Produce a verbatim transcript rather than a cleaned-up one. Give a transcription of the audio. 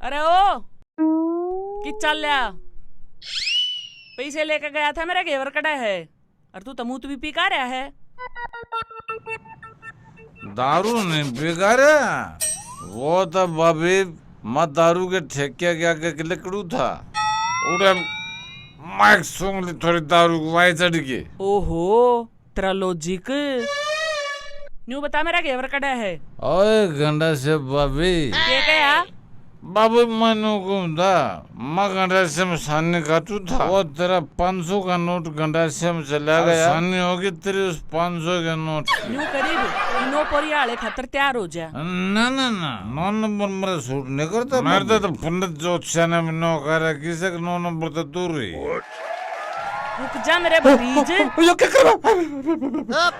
अरे ओ, कि चाल्या? पैसे लेके गया था, मेरा घेवर कड़ा है, और तू तमूत भी पी का रहा है? दारू नहीं पी का रहा, वो तो भाभी, मैं दारू के ठेके के आगे के लिकड़ू था, उड़े माइक सूंघ ली थोड़ी दारू को वाई चढ़ के। ओहो, तेरा लॉजिक। न्यू बता, मेरा घेवर कड़ा है? ओए गंडा से भाभी। के कहा? बाबू, मैं न्यू कहूँ था, मैं गंडा से में सानी काटू था, वो तेरा पाँच सौ का नोट गंडा से में चला गया। सानी होगी तेरी उस पाँच सौ के नोट। न्यू करीब, नो पोरिया आले खातर तैयार हो जा। ना, ना, ना, नौ नंबर मेरा सूट नहीं करता। मेरे तो, तो पंडित ज्योतिषा ने भी नो कह रहा, किसे के नौ नंबर तो दूर ही। रुक जा मेरे भतीज। यो क्या कर रहा?